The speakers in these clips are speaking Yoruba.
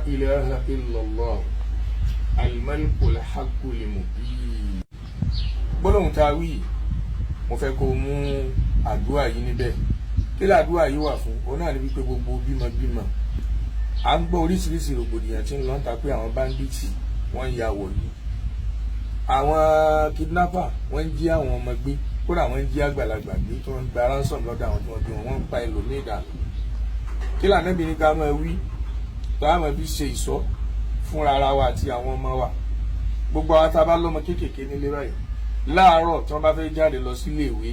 Ilaha illallah al-malikul haqqul mubin. Gbólóhùn tá a wí yìí, mo fẹ́ kó o mú àdúrà yìí níbẹ̀. Kí làdúrà yìí wà fún? Òun náà ní wípé gbogbo bímọbímọ, à ń gbọ́ oríṣiríṣi rògbòdìyàn tí ń lọ ń ta pé àwọn bandits wọ́n ń ya wọ̀lú, àwọn kidnapper wọ́n ń jí àwọn ọmọ gbé, kódà wọ́n ń jí àgbàlagbà gbé, tí wọ́n ń gba ransom lọ́dọ̀ àwọn tí wọ́n bí wọn, wọ́n ń pa ẹlòmíì dànù. Kí lànàbí ní ká máa wí tá a máa fi ṣe ìṣọ́ fúnra ara wa àti àwọn ọmọ wa? Gbogbo àwọn tá a bá lọ́mọ kéékèèké nílé báyìí, láàárọ̀ tí wọ́n bá fẹ́ jáde lọ sílé ìwé,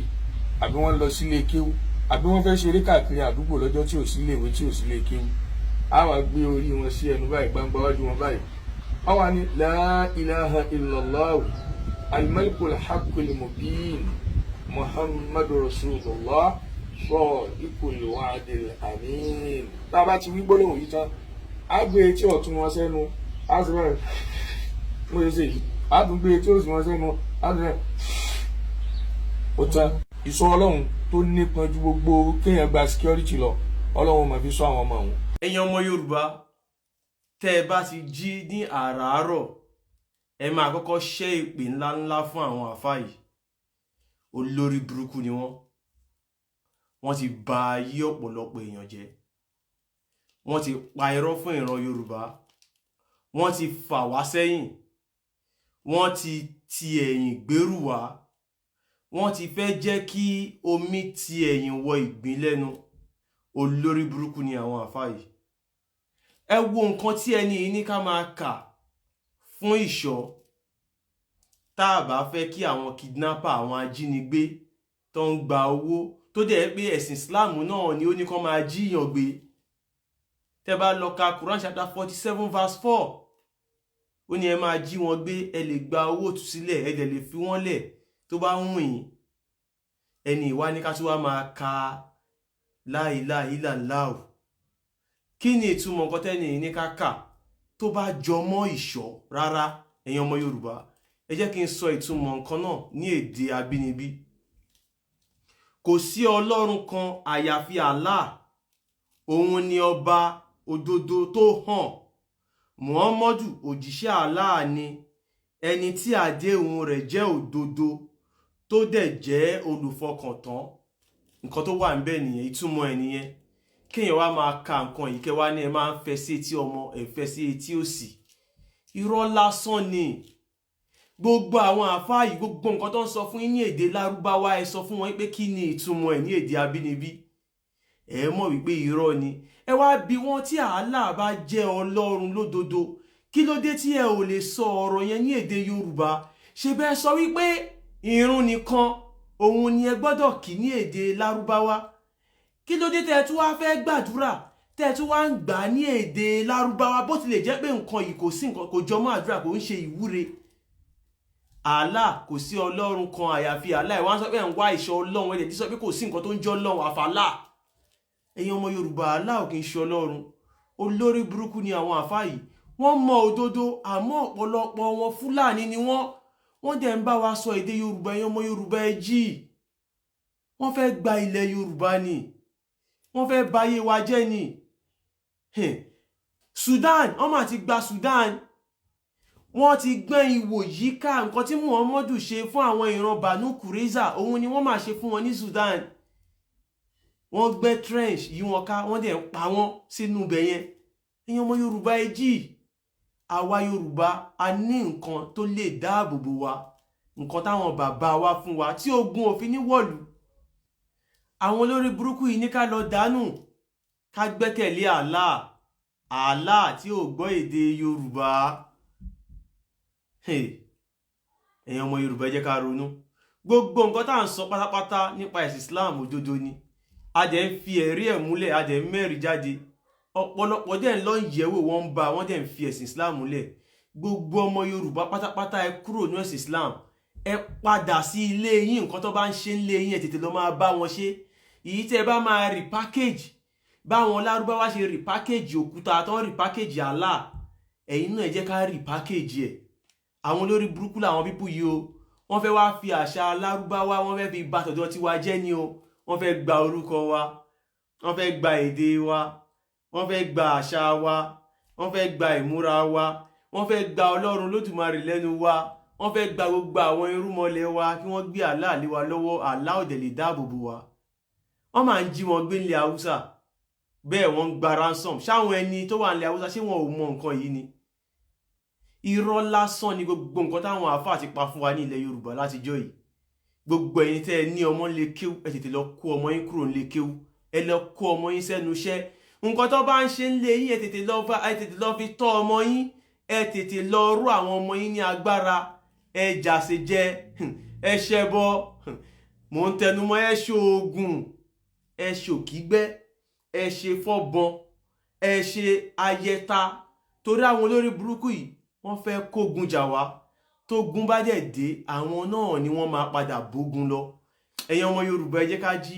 àbí wọ́n lọ sílé kéwú, àbí wọ́n fẹ́ ṣeré káàkiri àdúgbò lọ́jọ́ tí ò sílé ìwé, tí ò sílé kéwú, á wá gbé orí wọn sí ẹnu báyìí, gbangba wájú wọn báyìí, wọ́n wá ní: "La ilaha illallah al-malikul haqqul mubin Muhammadu rasulullah sadiqul wa'dil amin." Tá a bá ti wí gbólóhùn yìí tán, á gbé etí ọ̀tún wọn sẹ́nu, á sì báyìí mo ṣe ṣe yìí, á tún gbé etí òsì wọn sẹ́nu, á tún bẹ́ẹ̀. Ó tán. Ìṣọ́ Ọlọ́run tó nípọn ju gbogbo kéèyàn gba security lọ, Ọlọ́run máa fi sọ àwọn ọmọ òun. Ẹ̀yin ọmọ Yorùbá, tẹ́ ẹ bá ti jí ní àràárọ̀, ẹ máa kọ́kọ́ ṣẹ́ ìpè ńláńlá fún àwọn àfáà yìí. Olórí burúkú ni wọ́n. Wọ́n ti bà ayé ọ̀pọ̀lọpọ̀ èèyàn jẹ́, wọ́n ti pa irọ́ fún ìran Yorùbá, wọ́n ti fà wá sẹ́yìn, wọ́n ti ti ẹ̀yìn gbérù wá, wọ́n ti fẹ́ jẹ́ kí omi ti ẹ̀yìn wọ ìgbín lẹ́nu. Olórí burúkú ni àwọn àfáà yìí. Ẹ wo nǹkan tí ẹni yìí ní ká máa kà fún ìṣọ́ tá a bá fẹ́ kí àwọn kidnapper, àwọn ajínigbé tó ń gba owó, tó dẹ̀ pé ẹ̀sìn Islam náà ni ó ní kó máa jíyàn gbé. Tẹ́ bá lọ ka Quran chapter 47 verse 4, ó ní ẹ máa jí wọn gbé, ẹ lè gba owó ìtúsílẹ̀, ẹ dẹ̀ lè fi wọ́n lẹ̀ tó bá ń wùn yín. Ẹni ìwá ní ká tó wá máa ka "La ilaha illallah". Kí ni ìtumọ̀ nǹkan tẹ́ni ní ká kà tó bá jọ mọ́ ìṣọ́ rárá? Ẹ̀yin ọmọ Yorùbá, ẹ jẹ́ kí n sọ ìtumọ̀ nǹkan náà ní èdè abínibí. Kò sí ọlọ́run kan àyàfi Allah, òun ni ọba òdodo tó hàn. Muhammadu òjíṣẹ́ Allah ni, ẹni tí àdéhùn rẹ̀ jẹ́ òdodo, tó dẹ̀ jẹ́ olùfọkàntán. Nǹkan tó wà níbẹ̀ nìyẹn, ìtumọ̀ ẹ̀ nìyẹn. Kéèyàn wá máa ka nǹkan yìí, kẹ́ wá ní ẹ máa ń fẹ́ sí etí ọmọ, ẹ fẹ́ sí etí òsì, irọ́ lásán ni. Gbogbo àwọn àfáà yìí, gbogbo nǹkan tó ń sọ fún yín ní èdè Lárúbáwá, ẹ sọ fún wọn pé kí ni ìtumọ̀ ẹ̀ ní èdè abínibí, ẹ mọ̀ wípé irọ́ ni. Ẹ wá bi wọ́n, tí Allah bá jẹ́ ọlọ́run lódodo, kí ló dé tí ẹ ò lè sọ ọ̀rọ̀ yẹn ní èdè Yorùbá? Ṣe bẹ́ẹ̀ sọ wípé ìrun nìkan òun ni ẹ gbọ́dọ̀ kí ní èdè Lárúbáwá? Kí ló dé tẹ́ ẹ tún wá fẹ́ gbàdúrà, tẹ́ ẹ tún wá ń gbà ní èdè Lárúbáwá, bó tilẹ̀ jẹ́ pé nǹkan yìí kò sí nǹkan kò jọmọ́ àdúrà, kò ń ṣe ìwúre? Allah, kò sí ọlọ́run kan àyàfi Allah. Ẹ̀ wá ń sọ pé ẹ̀ ń wá ìṣọ́ Ọlọ́run, ẹ̀ dẹ̀ ti sọ pé kò sí nǹkan tó ń jẹ́ Ọlọ́run àfàlà. Ẹ̀yin ọmọ Yorùbá, Allah ò kì í ṣe Ọlọ́run. Olórí burúkú ni àwọn àfáà yìí. Wọ́n mọ òdodo, àmọ́ ọ̀pọ̀lọpọ̀ wọn Fúlàní ni wọ́n. Wọ́n dẹ̀ ń bá wa sọ èdè Yorùbá. Ẹ̀yin ọmọ Yorùbá, ẹ jí. Wọ́n fẹ́ gba ilẹ̀ Yorùbá ni, wọ́n fẹ́ bayé wa jẹ́ ni. Sudan, wọ́n mà ti gba Sudan, wọ́n ti gbọ́n ìwò yíká. Nǹkan tí Muhammadu ṣe fún àwọn ìran Banu Kureza, òun ni wọ́n máa ṣe fún wọn ní Sudan. Wọ́n gbẹ́ trench yí wọn ká, wọ́n dẹ̀ ń pa wọ́n sínú ibẹ̀ yẹn. Ẹ̀yin ọmọ Yorùbá, ẹ jí. Àwa Yorùbá, a ní nǹkan tó lè dáàbò bò wa, nǹkan táwọn bàbá wa fún wa tí ogun òfin ní wọ̀lú. Àwọn olórí burúkú yìí ní ká lọ dànù, ká gbẹ́kẹ̀lé Allah, Allah tí ò gbọ́ èdè Yorùbá. Ẹ̀yin ọmọ Yorùbá, ẹ jẹ́ ká ronú. Gbogbo nǹkan tá à ń sọ pátápátá nípa ẹ̀sìn Islam, òdodo ni. A dẹ̀ ń fi ẹ̀rí ẹ̀ múlẹ̀, a dẹ̀ ń mẹ́rin jáde. Ọ̀pọ̀lọpọ̀ dẹ̀ ń lọ yẹ̀wò, wọ́n ń bá wọ́n dẹ̀ ń fi ẹ̀sìn Islam múlẹ̀. Gbogbo ọmọ Yorùbá pátápátá, ẹ kúrò ní ẹ̀sìn Islam, ẹ padà sí ilé yín. Nǹkan tó bá ń ṣe ń lé yín, ẹ tètè lọ máa bá wọn ṣe. Èyí tẹ́ ẹ bá máa repackage, báwọn Lárúbáwá ṣe repackage òkúta, tó ń repackage Allah, ẹ̀yin náà ẹ jẹ́ ká repackage ẹ̀. Àwọn olórí burúkú làwọn people yìí o. Wọ́n fẹ́ wá fi àṣà Lárúbáwá, wọ́n fẹ́ fi bà tọ̀dọ̀ tiwa jẹ́ ni o. Wọ́n fẹ́ gba orúkọ wa, wọ́n fẹ́ gba èdè wa, wọ́n fẹ́ gba àṣà wa. Wọ́n fẹ́ gba ìmúra wa, wọ́n fẹ́ gba Ọlọ́run Olódùmarè lẹ́nu wa, wọ́n fẹ́ gba gbogbo àwọn irúnmọlẹ̀ wa kí wọ́n gbé Allah lé wa lọ́wọ́. Allah ò dẹ̀ lè dáàbò bò wa. Wọ́n máa ń jí wọn gbé nílẹ̀ Haúsá, bẹ́ẹ̀ wọ́n ń gba ransom. Ṣáwọn ẹni tó wà nílẹ̀ Haúsá, ṣé wọn ò mọ nǹkan yìí ni? Irọ́ lásán ni gbogbo nǹkan táwọn àáfàá ti pa fún wa ní ilẹ̀ Yorùbá látijọ́ yìí. Gbogbo ẹ̀yin tẹ́ ẹ ní ọmọ nílé kéwú, ẹ tètè lọ kó ọmọ yín kúrò nílé kéwú, ẹ lọ kó ọmọ yín sẹ́nu iṣẹ́. Nǹkan tó bá ń ṣe ń lé yín, ẹ tètè lọ fi tọ́ ọmọ yín, ẹ tètè lọ rú àwọn ọmọ yín ní agbára. Ẹ jàsè jẹ, ẹ ṣẹbọ, mò ń tẹnumọ́, ẹ ṣoògùn, ẹ ṣòkígbẹ́, ẹ ṣe fọ́bọn, ẹ ṣe ayẹta, torí àwọn olórí burúkú yìí wọ́n fẹ́ kógun jà wá. Tógun bá dẹ̀ dé, àwọn náà ni wọ́n máa padà bógun lọ. Ẹ̀yin ọmọ Yorùbá, ẹ jẹ́ ká jí.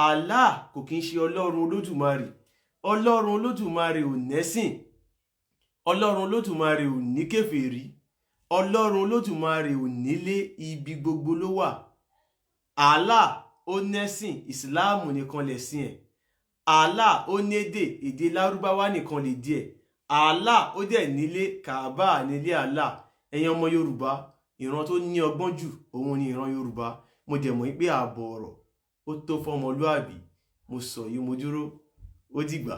Allah kò kí ń ṣe Ọlọ́run Olódùmarè. Ọlọ́run Olódùmarè ò nẹ́sìn, Ọlọ́run Olódùmarè ò ní kèfèrí, Ọlọ́run Olódùmarè ò nílé, ibi gbogbo ló wà. Allah ó nẹ́sìn, ìsìláàmù nìkan lẹ̀sìn ẹ̀. Allah ó nédè, èdè lárúbáwá nìkan lè díẹ̀. Allah ó dẹ̀ nílé, Kàábà nílé Allah. Ẹ̀yin ọmọ Yorùbá, ìran tó ní ọgbọ́n jù òun ni ìran Yorùbá. Mo dẹ̀ mọ̀ pé ààbọ̀ ọ̀rọ̀ ó tó fọmọlúàbí. Mo sọ yìí, mo dúró, ó dìgbà.